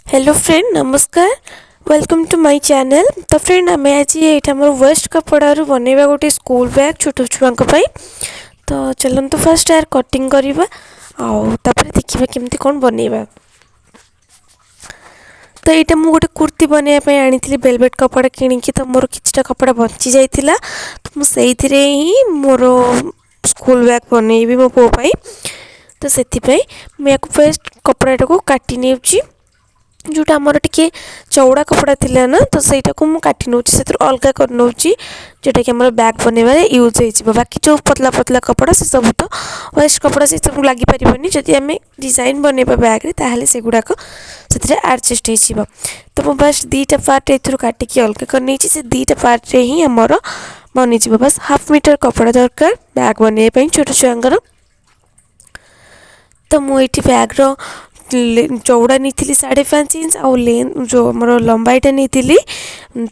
Hello friend, ନମସ୍କାର। Welcome to my channel. ତ friend, ଆମେ ଆଜି ଏଇଟା ଆମର ୱେଷ୍ଟ କପଡ଼ାରୁ ବନେଇବା ଗୋଟେ ସ୍କୁଲ ବ୍ୟାଗ୍ ଛୋଟ ଛୁଆଙ୍କ ପାଇଁ। ତ ଚାଲନ୍ତୁ, ଫାର୍ଷ୍ଟ ଏହାର କଟିଂ କରିବା ଆଉ ତାପରେ ଦେଖିବା କେମିତି କ'ଣ ବନେଇବା। ତ ଏଇଟା ମୁଁ ଗୋଟେ କୁର୍ତ୍ତୀ ବନେଇବା ପାଇଁ ଆଣିଥିଲି ଭେଲଭେଟ୍ କପଡ଼ା କିଣିକି। ତ ମୋର କିଛିଟା କପଡ଼ା ବଞ୍ଚି ଯାଇଥିଲା, ତ ମୁଁ ସେଇଥିରେ ହିଁ ମୋର ସ୍କୁଲ ବ୍ୟାଗ୍ ବନେଇବି ମୋ ପୁଅ ପାଇଁ। ତ ସେଥିପାଇଁ ମୁଁ ୟାକୁ ଫାର୍ଷ୍ଟ କପଡ଼ାଟାକୁ କାଟି ନେଉଛି। ଯେଉଁଟା ଆମର ଟିକେ ଚଉଡ଼ା କପଡ଼ା ଥିଲା ନା, ତ ସେଇଟାକୁ ମୁଁ କାଟି ନେଉଛି, ସେଥିରୁ ଅଲଗା କରିନେଉଛି, ଯେଉଁଟାକି ଆମର ବ୍ୟାଗ୍ ବନେଇବାରେ ୟୁଜ୍ ହେଇଯିବ। ବାକି ଯେଉଁ ପତଲା ପତଲା କପଡ଼ା, ସେସବୁ ତ ୱେଷ୍ଟ କପଡ଼ା, ସେସବୁ ଲାଗିପାରିବନି। ଯଦି ଆମେ ଡିଜାଇନ୍ ବନେଇବା ବ୍ୟାଗ୍ରେ, ତାହେଲେ ସେଗୁଡ଼ାକ ସେଥିରେ ଆଡ଼ଜଷ୍ଟ ହେଇଯିବ। ତ ମୁଁ ଫାର୍ଷ୍ଟ ଦୁଇଟା ପାର୍ଟ ଏଥିରୁ କାଟିକି ଅଲଗା କରିନେଇଛି। ସେ ଦୁଇଟା ପାର୍ଟରେ ହିଁ ଆମର ବନିଯିବ। ବାସ୍ ହାଫ୍ ମିଟର କପଡ଼ା ଦରକାର ବ୍ୟାଗ୍ ବନେଇବା ପାଇଁ ଛୋଟ ଛୁଆଙ୍କର। ତ ମୁଁ ଏଇଠି ବ୍ୟାଗ୍ର ଚଉଡ଼ା ନେଇଥିଲି 5.5 ଇଞ୍ଚ ଆଉ ଲେନ୍ଥ ଯେଉଁ ଆମର ଲମ୍ବାଇଟା ନେଇଥିଲି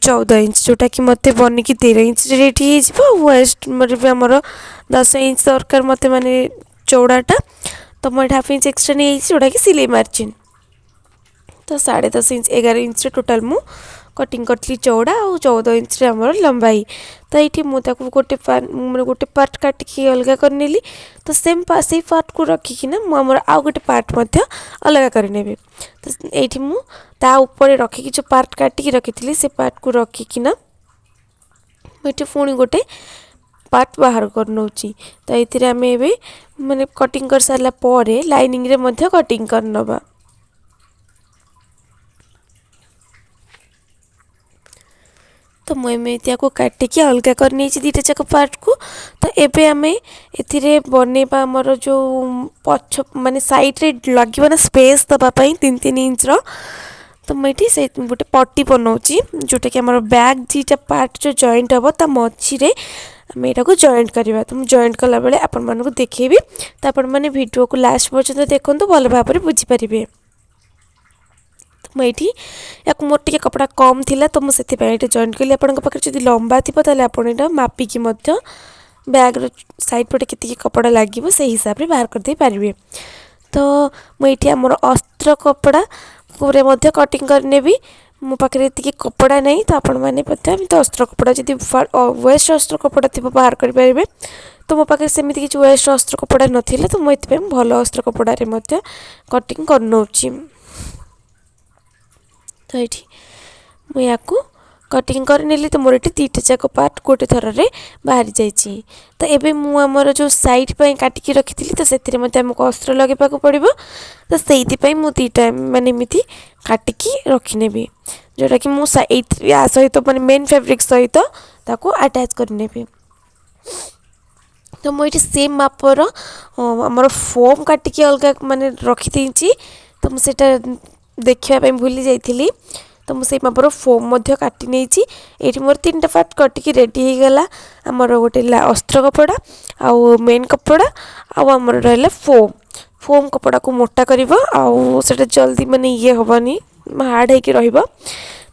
14 ଇଞ୍ଚ, ଯେଉଁଟାକି ମୋତେ ବନିକି 13 ଇଞ୍ଚରେ ରେଡ଼ି ହେଇଯିବ। ଆଉ ୱେଷ୍ଟ ବି ଆମର 10 ଇଞ୍ଚ ଦରକାର ମୋତେ, ମାନେ ଚଉଡ଼ାଟା। ତ ମୁଁ ଏଠି ହାଫ୍ ଇଞ୍ଚ ଏକ୍ସଟ୍ରା ନେଇଯାଇଛି, ଯେଉଁଟାକି ସିଲେଇ ମାର୍ଜିନ୍। ତ 10.5 ଇଞ୍ଚ, 11 ଇଞ୍ଚରେ ଟୋଟାଲ୍ ମୁଁ କଟିଂ କରିଥିଲି ଚଉଡ଼ା ଆଉ 14 ଇଞ୍ଚରେ ଆମର ଲମ୍ବାଇ। ତ ଏଇଠି ମୁଁ ତାକୁ ଗୋଟେ ମାନେ ଗୋଟେ ପାର୍ଟ କାଟିକି ଅଲଗା କରିନେଲି। ତ ସେମ୍ ସେଇ ପାର୍ଟକୁ ରଖିକିନା ମୁଁ ଆମର ଆଉ ଗୋଟେ ପାର୍ଟ ମଧ୍ୟ ଅଲଗା କରିନେବି। ତ ଏଇଠି ମୁଁ ତା ଉପରେ ରଖିକି, ଯେଉଁ ପାର୍ଟ କାଟିକି ରଖିଥିଲି ସେ ପାର୍ଟକୁ ରଖିକିନା ମୁଁ ଏଠି ପୁଣି ଗୋଟେ ପାର୍ଟ ବାହାର କରିନେଉଛି। ତ ଏଥିରେ ଆମେ ଏବେ ମାନେ କଟିଂ କରିସାରିଲା ପରେ ଲାଇନିଂରେ ମଧ୍ୟ କଟିଂ କରିନେବା। ତ ମୁଁ ଏମିତି ୟାକୁ କାଟିକି ଅଲଗା କରିନେଇଛି ଦୁଇଟା ଯାକ ପାର୍ଟକୁ। ତ ଏବେ ଆମେ ଏଥିରେ ବନେଇବା ଆମର ଯେଉଁ ପଛ ମାନେ ସାଇଡ଼୍ରେ ଲାଗିବ ନା, ସ୍ପେସ୍ ଦେବା ପାଇଁ 3 3 ଇଞ୍ଚର। ତ ମୁଁ ଏଇଠି ସେଇ ଗୋଟେ ପଟି ବନାଉଛି, ଯେଉଁଟାକି ଆମର ବ୍ୟାଗ୍ ଦୁଇଟା ପାର୍ଟ ଯେଉଁ ଜଏଣ୍ଟ ହେବ, ତା ମଝିରେ ଆମେ ଏଇଟାକୁ ଜଏଣ୍ଟ କରିବା। ତ ମୁଁ ଜଏଣ୍ଟ କଲାବେଳେ ଆପଣମାନଙ୍କୁ ଦେଖେଇବି। ତ ଆପଣମାନେ ଭିଡ଼ିଓକୁ ଲାଷ୍ଟ ପର୍ଯ୍ୟନ୍ତ ଦେଖନ୍ତୁ, ଭଲ ଭାବରେ ବୁଝିପାରିବେ। ମୁଁ ଏଇଠି ୟାକୁ, ମୋର ଟିକେ କପଡ଼ା କମ୍ ଥିଲା, ତ ମୁଁ ସେଥିପାଇଁ ଏଇଠି ଜଏଣ୍ଟ କଲି। ଆପଣଙ୍କ ପାଖରେ ଯଦି ଲମ୍ବା ଥିବ, ତାହେଲେ ଆପଣ ଏଇଟା ମାପିକି ମଧ୍ୟ ବ୍ୟାଗ୍ର ସାଇଡ଼୍ ପଟେ କେତିକି କପଡ଼ା ଲାଗିବ ସେଇ ହିସାବରେ ବାହାର କରିଦେଇ ପାରିବେ। ତ ମୁଁ ଏଇଠି ଆମର ଅସ୍ତ୍ର କପଡ଼ା ଉପରେ ମଧ୍ୟ କଟିଂ କରିନେବି। ମୋ ପାଖରେ ଏତିକି କପଡ଼ା ନାହିଁ, ତ ଆପଣମାନେ ମଧ୍ୟ ଏମିତି ଅସ୍ତ୍ର କପଡ଼ା, ଯଦି ୱେଷ୍ଟ ଅସ୍ତ୍ର କପଡ଼ା ଥିବ, ବାହାର କରିପାରିବେ। ତ ମୋ ପାଖରେ ସେମିତି କିଛି ୱେଷ୍ଟ ଅସ୍ତ୍ର କପଡ଼ା ନଥିଲା, ତ ମୁଁ ଏଥିପାଇଁ ଭଲ ଅସ୍ତ୍ର କପଡ଼ାରେ ମଧ୍ୟ କଟିଂ କରିନେଉଛି। ତ ଏଇଠି ମୁଁ ୟାକୁ କଟିଂ କରିନେଲି। ତ ମୋର ଏଠି ଦୁଇଟା ଯାକ ପାର୍ଟ ଗୋଟେ ଥରରେ ବାହାରି ଯାଇଛି। ତ ଏବେ ମୁଁ ଆମର ଯେଉଁ ସାଇଡ଼୍ ପାଇଁ କାଟିକି ରଖିଥିଲି, ତ ସେଥିରେ ମଧ୍ୟ ଆମକୁ ଅସ୍ତ୍ର ଲଗାଇବାକୁ ପଡ଼ିବ। ତ ସେଇଥିପାଇଁ ମୁଁ ଦୁଇଟା ମାନେ ଏମିତି କାଟିକି ରଖିନେବି, ଯେଉଁଟାକି ମୁଁ ଏଇ ୟା ସହିତ, ମାନେ ମେନ୍ ଫ୍ୟାବ୍ରିକ୍ ସହିତ ତାକୁ ଆଟାଚ୍ କରିନେବି। ତ ମୁଁ ଏଇଠି ସେମ୍ ମାପର ଆମର ଫୋମ୍ କାଟିକି ଅଲଗା ମାନେ ରଖିଦେଇଛି। ତ ମୁଁ ସେଇଟା ଦେଖିବା ପାଇଁ ଭୁଲି ଯାଇଥିଲି। ତ ମୁଁ ସେଇ ମାପର ଫୋମ୍ ମଧ୍ୟ କାଟି ନେଇଛି। ଏଇଠି ମୋର ତିନିଟା ପାର୍ଟ କଟିକି ରେଡ଼ି ହେଇଗଲା। ଆମର ଗୋଟେ ହେଲା ଅସ୍ତ୍ର କପଡ଼ା ଆଉ ମେନ୍ କପଡ଼ା ଆଉ ଆମର ରହିଲା ଫୋମ୍। ଫୋମ୍ କପଡ଼ାକୁ ମୋଟା କରିବ ଆଉ ସେଇଟା ଜଲ୍ଦି ମାନେ ଇଏ ହେବନି, ହାର୍ଡ଼ ହେଇକି ରହିବ।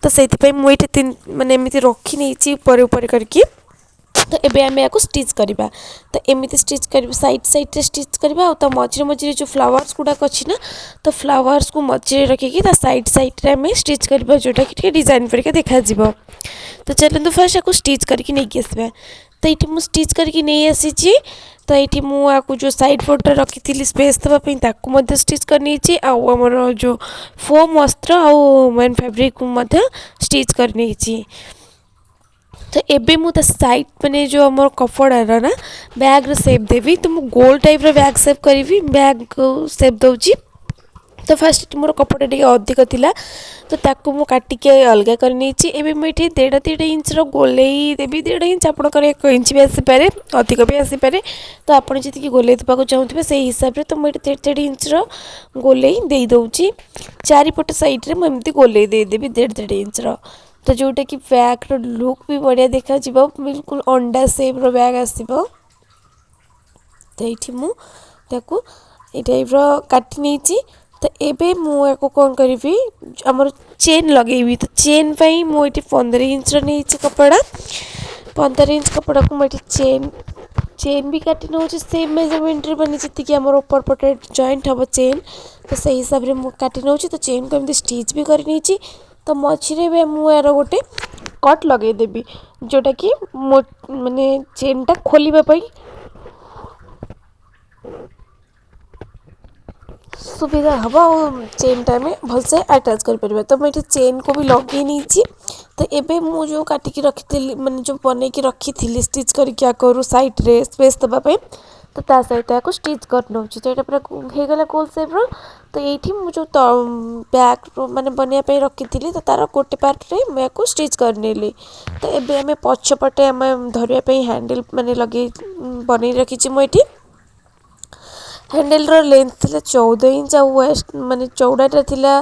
ତ ସେଇଥିପାଇଁ ମୁଁ ଏଇଠି ତିନି ମାନେ ଏମିତି ରଖି ନେଇଛି ଉପରେ ଉପରେ କରିକି। ତ ଏବେ ଆମେ ୟାକୁ ଷ୍ଟିଚ୍ କରିବା। ତ ଏମିତି ଷ୍ଟିଚ୍ କରିବା, ସାଇଡ଼୍ ସାଇଡ଼୍ରେ ଷ୍ଟିଚ୍ କରିବା ଆଉ ତା ମଝିରେ ମଝିରେ ଯେଉଁ ଫ୍ଲାୱାର୍ସ ଗୁଡ଼ାକ ଅଛି ନା, ତ ଫ୍ଲାୱାର୍ସକୁ ମଝିରେ ରଖିକି ତା ସାଇଡ଼୍ ସାଇଡ଼୍ରେ ଆମେ ଷ୍ଟିଚ୍ କରିବା, ଯେଉଁଟାକି ଟିକେ ଡିଜାଇନ୍ ପରିକା ଦେଖାଯିବ। ତ ଚାଲନ୍ତୁ, ଫାର୍ଷ୍ଟ ୟାକୁ ଷ୍ଟିଚ୍ କରିକି ନେଇକି ଆସିବା। ତ ଏଇଠି ମୁଁ ଷ୍ଟିଚ୍ କରିକି ନେଇ ଆସିଛି। ତ ଏଇଠି ମୁଁ ୟାକୁ ଯେଉଁ ସାଇଡ଼୍ ପଟରେ ରଖିଥିଲି ସ୍ପେସ୍ ଦେବା ପାଇଁ, ତାକୁ ମଧ୍ୟ ଷ୍ଟିଚ୍ କରିନେଇଛି ଆଉ ଆମର ଯେଉଁ ଫୋମ୍ ଅସ୍ତ୍ର ଆଉ ମେନ୍ ଫ୍ୟାବ୍ରିକ୍କୁ ମଧ୍ୟ ଷ୍ଟିଚ୍ କରିନେଇଛି। ତ ଏବେ ମୁଁ ତା ସାଇଡ଼୍ ମାନେ ଯେଉଁ ଆମର କପଡ଼ାର ନା ବ୍ୟାଗ୍ର ସେପ୍ ଦେବି। ତ ମୁଁ ଗୋଲ ଟାଇପ୍ର ବ୍ୟାଗ୍ ସେପ୍ କରିବି, ବ୍ୟାଗ୍କୁ ସେପ୍ ଦେଉଛି। ତ ଫାର୍ଷ୍ଟ ମୋର କପଡ଼ା ଟିକେ ଅଧିକ ଥିଲା, ତ ତାକୁ ମୁଁ କାଟିକି ଅଲଗା କରିନେଇଛି। ଏବେ ମୁଁ ଏଇଠି ଦେଢ଼ ଦେଢ଼ ଇଞ୍ଚର ଗୋଲେଇ ଦେବି। ଦେଢ଼ ଇଞ୍ଚ ଆପଣଙ୍କର 1 ଇଞ୍ଚ ବି ଆସିପାରେ, ଅଧିକ ବି ଆସିପାରେ। ତ ଆପଣ ଯେତିକି ଗୋଲେଇ ଦେବାକୁ ଚାହୁଁଥିବେ ସେଇ ହିସାବରେ। ତ ମୁଁ ଏଇଠି ଦେଢ଼ ଦେଢ଼ ଇଞ୍ଚର ଗୋଲେଇ ଦେଇଦେଉଛି। ଚାରିପଟ ସାଇଡ଼୍ରେ ମୁଁ ଏମିତି ଗୋଲେଇ ଦେଇଦେବି ଦେଢ଼ ଦେଢ଼ ଇଞ୍ଚର, ତ ଯେଉଁଟାକି ବ୍ୟାଗ୍ର ଲୁକ୍ ବି ବଢ଼ିଆ ଦେଖାଯିବ, ବିଲକୁଲ ଅଣ୍ଡା ସେପ୍ର ବ୍ୟାଗ୍ ଆସିବ। ତ ଏଇଠି ମୁଁ ତାକୁ ଏଇ ଟାଇପ୍ର କାଟି ନେଇଛି। ତ ଏବେ ମୁଁ ୟାକୁ କ'ଣ କରିବି? ଆମର ଚେନ୍ ଲଗେଇବି। ତ ଚେନ୍ ପାଇଁ ମୁଁ ଏଇଠି 15 ଇଞ୍ଚର ନେଇଛି କପଡ଼ା। 15 ଇଞ୍ଚ କପଡ଼ାକୁ ମୁଁ ଏଇଠି ଚେନ୍ ଚେନ୍ ବି କାଟି ନେଉଛି ସେମ୍ ମେଜରମେଣ୍ଟରେ, ମାନେ ଯେତିକି ଆମର ଉପର ପଟେ ଜଏଣ୍ଟ ହେବ ଚେନ୍, ତ ସେଇ ହିସାବରେ ମୁଁ କାଟି ନେଉଛି। ତ ଚେନ୍କୁ ଏମିତି ଷ୍ଟିଚ୍ ବି କରିନେଇଛି। ତ ମଝିରେ ବି ମୁଁ ଏହାର ଗୋଟେ କଟ୍ ଲଗେଇଦେବି, ଯେଉଁଟାକି ମୋ ମାନେ ଚେନ୍ଟା ଖୋଲିବା ପାଇଁ ସୁବିଧା ହେବ ଆଉ ଚେନ୍ଟା ଆମେ ଭଲସେ ଆଟାଚ୍ କରିପାରିବା। ତ ମୁଁ ଏଠି ଚେନ୍କୁ ବି ଲଗେଇ ନେଇଛି। ତ ଏବେ ମୁଁ ଯେଉଁ କାଟିକି ରଖିଥିଲି, ମାନେ ଯେଉଁ ବନେଇକି ରଖିଥିଲି ଷ୍ଟିଚ୍ କରିକି ଆଗରୁ ସାଇଡ଼୍ରେ ସ୍ପେସ୍ ଦେବା ପାଇଁ, ତ ତା ସହିତ ଏହାକୁ ଷ୍ଟିଚ୍ କରିନେଉଛି। ତ ଏଇଟା ପୁରା ହେଇଗଲା ଗୋଲ ସେପ୍ର। ତ ଏଇଠି ମୁଁ ଯେଉଁ ବ୍ୟାଗ୍ ମାନେ ବନେଇବା ପାଇଁ ରଖିଥିଲି, ତ ତା'ର ଗୋଟେ ପାର୍ଟରେ ମୁଁ ୟାକୁ ଷ୍ଟିଚ୍ କରିନେଲି। ତ ଏବେ ଆମେ ପଛପଟେ ଆମେ ଧରିବା ପାଇଁ ହ୍ୟାଣ୍ଡେଲ୍ ମାନେ ଲଗେଇ ବନେଇ ରଖିଛି ମୁଁ ଏଠି। ହ୍ୟାଣ୍ଡେଲ୍ର ଲେନ୍ଥ ଥିଲା 14 ଇଞ୍ଚ ଆଉ ୱେଷ୍ଟ ମାନେ ଚଉଡ଼ାଟା ଥିଲା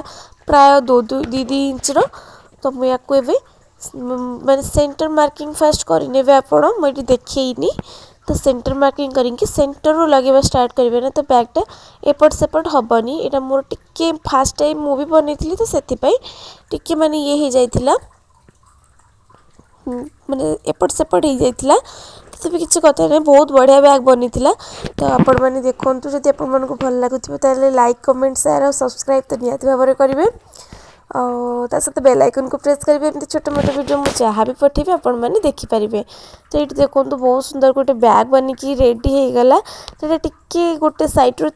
ପ୍ରାୟ 2 2 ଇଞ୍ଚର। ତ ମୁଁ ୟାକୁ ଏବେ ମାନେ ସେଣ୍ଟର ମାର୍କିଂ ଫାଷ୍ଟ କରିନେବେ ଆପଣ, ମୁଁ ଏଠି ଦେଖେଇନି। ତ ସେଣ୍ଟର ମାର୍କିଂ କରିକି ସେଣ୍ଟରରୁ ଲଗେଇବା ଷ୍ଟାର୍ଟ କରିବେ ନା, ତ ବ୍ୟାଗ୍ଟା ଏପଟ ସେପଟ ହେବନି। ଏଇଟା ମୋର ଟିକେ ଫାଷ୍ଟ ଟାଇମ୍ ମୁଁ ବି ବନେଇଥିଲି, ତ ସେଥିପାଇଁ ଟିକେ ମାନେ ଇଏ ହେଇଯାଇଥିଲା, ମାନେ ଏପଟ ସେପଟ ହେଇଯାଇଥିଲା। ତଥାପି କିଛି କଥା ନାହିଁ, ବହୁତ ବଢ଼ିଆ ବ୍ୟାଗ୍ ବନିଥିଲା। ତ ଆପଣମାନେ ଦେଖନ୍ତୁ, ଯଦି ଆପଣମାନଙ୍କୁ ଭଲ ଲାଗୁଥିବ ତାହେଲେ ଲାଇକ୍, କମେଣ୍ଟ, ସେୟାର ଆଉ ସବସ୍କ୍ରାଇବ୍ ତ ନିହାତି ଭାବରେ କରିବେ, ଆଉ ତା ସହିତ ବେଲ୍ ଆଇକନ୍କୁ ପ୍ରେସ୍ କରିବେ। ଏମିତି ଛୋଟ ମୋଟ ଭିଡ଼ିଓ ମୁଁ ଯାହା ବି ପଠେଇବି ଆପଣମାନେ ଦେଖିପାରିବେ। ତ ଏଇଠି ଦେଖନ୍ତୁ, ବହୁତ ସୁନ୍ଦର ଗୋଟେ ବ୍ୟାଗ୍ ବନିକି ରେଡ଼ି ହେଇଗଲା। ସେଇଟା ଟିକେ ଗୋଟେ ସାଇଡ଼୍ରୁ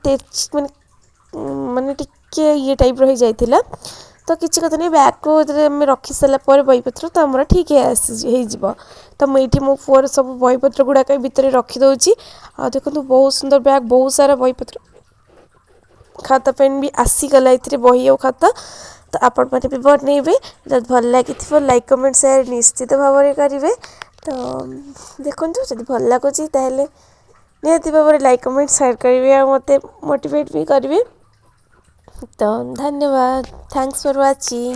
ମାନେ ମାନେ ଟିକେ ଇଏ ଟାଇପ୍ର ହେଇଯାଇଥିଲା, ତ କିଛି କଥା ନାହିଁ। ବ୍ୟାଗ୍କୁ ଯେତେବେଳେ ଆମେ ରଖି ସାରିଲା ପରେ ବହିପତ୍ର ତ ଆମର ଠିକ୍ ଆସି ହେଇଯିବ। ତ ମୁଁ ଏଇଠି ମୋ ପୁଅର ସବୁ ବହିପତ୍ର ଗୁଡ଼ାକ ଭିତରେ ରଖିଦେଉଛି। ଆଉ ଦେଖନ୍ତୁ, ବହୁତ ସୁନ୍ଦର ବ୍ୟାଗ୍, ବହୁତ ସାରା ବହିପତ୍ର, ଖାତା ପେନ୍ ବି ଆସିଗଲା ଏଥିରେ, ବହି ଆଉ ଖାତା। ତ ଆପଣମାନେ ବି ବନେଇବେ। ଯଦି ଭଲ ଲାଗିଥିବ ଲାଇକ୍, କମେଣ୍ଟ, ସେୟାର ନିଶ୍ଚିତ ଭାବରେ କରିବେ। ତ ଦେଖନ୍ତୁ, ଯଦି ଭଲ ଲାଗୁଛି ତାହେଲେ ନିହାତି ଭାବରେ ଲାଇକ୍, କମେଣ୍ଟ, ସେୟାର କରିବେ ଆଉ ମୋତେ ମୋଟିଭେଟ୍ ବି କରିବେ। ତ ଧନ୍ୟବାଦ, thanks for watching.